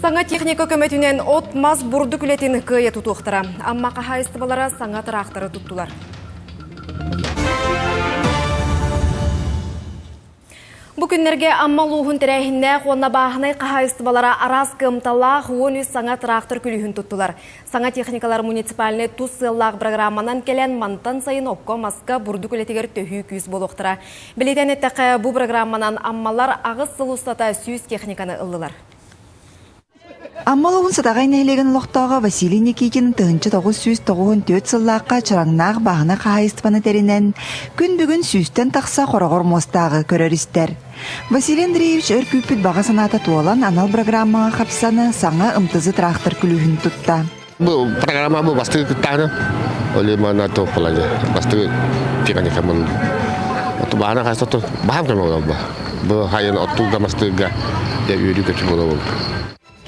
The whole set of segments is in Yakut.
Саҥа техника көмөтүнэн от-мас бурдук үлэтин кыайа тутуохтара. Амма хаһаайыстыбалара саҥа тыраахтары туттулар. Бу күннэргэ Амма улууһун тэрээһиннээх уонна бааһынай хаһаайыстыбалара араас кыамталаах 13 саҥа тыраахтар күлүүһүн туттулар. Саҥа техникалар муниципальнай тус сыаллаах программанан кэлэн мантан сайын окко, маска, бурдук үлэтигэр төһүү күүс буолуохтара. Билитэн эттэххэ, бу программанан Аммалар 8 сыл устата 100 техниканы ыллылар. Амма улууһун Сатаҕай нэһилиэгин олохтооҕо Василий Никитин 1994 сыллаахха Чараҥнаах бааһына хаһаайыстыбаны тэринэн, күн бүгүн сүүстэн тахса хороҕор муостааҕы көрөр-истэр. Василий Андреевич өр күүппүт баҕа санаата туолан, анал программаҕа хапсан, саҥа МТЗ трактор күлүүһүн тутта. Бу программа бу бастыгы кыттааны, ол манна туох буолар бастыгы техника был. Баана хаста баһам көмө болбу. Бу хайын оттууга мастыырга үөрүү көтүү болобул.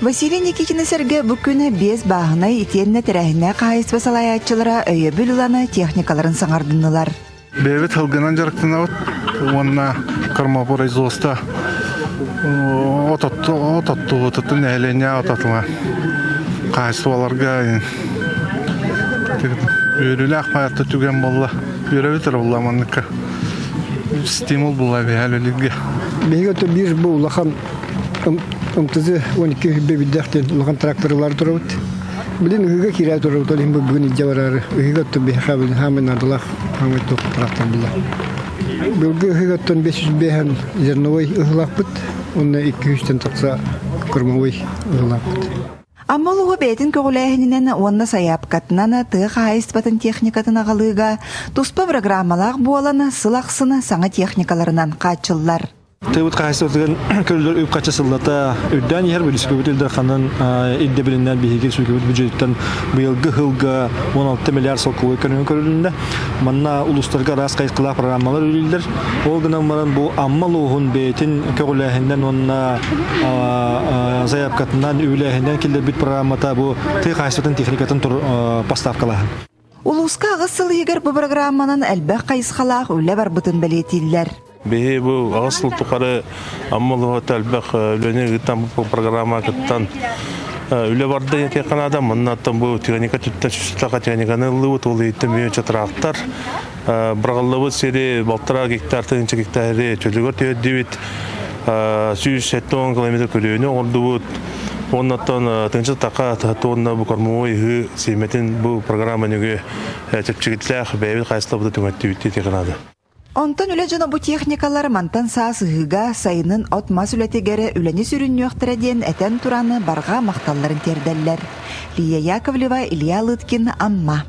Василий Никитины сэргэ бу күн биэс бааһынай итиэннэ тэрээһиннээх хаһаайыстыба салайааччылара өйөбүл ылан техникаларын саҥардыннылар. Бэйэбит сылгынан дьарыктанабыт уонна кормопроизводство ототтубутуттан нэһилиэнньэ ототула хаһаайыстыбаларга үөрүүлээх майатта түгэн буолла. Үөрэбит эрэ буолла манныкка. Стимул буолла биһэл өлүггэ. Биһиги өттө биир бу улахан МТЗ 12 бэбиддээх диэн улахан тракторлар турабыт. Билин ыһыыга киирэ турабыт, ол иһин бу бүгүн илдьэ бараары. Ыһыыга оттон биһиэхэ билин хаамай наадалаах, хаамай туох трактор була. Былгы ыһыыга оттон 505 зерновой ыһыылаахпыт, уонна 200-тэн тахса кормовой ыһыылаахпыт. Амма улууһа бэйэтин көҕүлээһининэн уонна сайаапкатынан тыа хаһаайыстыбатын техникатын аҕалыыга туспа программалаах буолан сыл ахсын саҥа техникаларынан хааччыллар. Тыабыт хаһаайыстыбатыгар көрүллэр үп-харчы сыллата үрдээн иһэр Республика Ил Дарханын ирдэбилинэн биһиги республикабыт бюджетыттан быйылгы сылга 16 миллиард солкуобай көрүҥү көрүлүннэ. Манна улуустарга араас хайысхалаах программалар үлэлииллэр. Ол гынан баран бу Амма улууһун бэйэтин көҕүлээһининэн уонна заявкатынан, үбүлээһининэн киллэрбит программата бу тыа хаһаайыстыбатын техникатын поставкалааһын. Улууска аҕыс сыл иһигэр бу программанан элбэх хайысхалаах үлэ барбытын бэлиэтииллэр. Биһи бу аҕыс сыл тухары Амма улууһа элбэх үлэни ыытан бу программа кыттан үлэ барда диэтиэххэ наада. Маннаттан бу техника түттэн сүстаха техниканы ыллыбыт, ол иһиттэн мүнчэ трактор быраҕыллыбыт сири балтараа гектар тыһыынча гектары чөлүгэр түһэрдибит. 170 километр күрүөнү оҥордубут. Оннуттан тыынча така туонна бу кормовой ыһыы сиэмэтин бу программа нөҥүө чэпчэкитлээх бэйэбит хаһаайыстыбабыт түҥэттибит диэтиэххэ наада. Онтон үлэ дьоно бу техникалар мантан саас ыһыыга, сайынын от-мас үлэтигэр үлэни сүрүннүөхтэрэ диэн этэн туран барҕа махталларын тиэрдэллэр. Лия Яковлева, Илья Лыткин, Амма.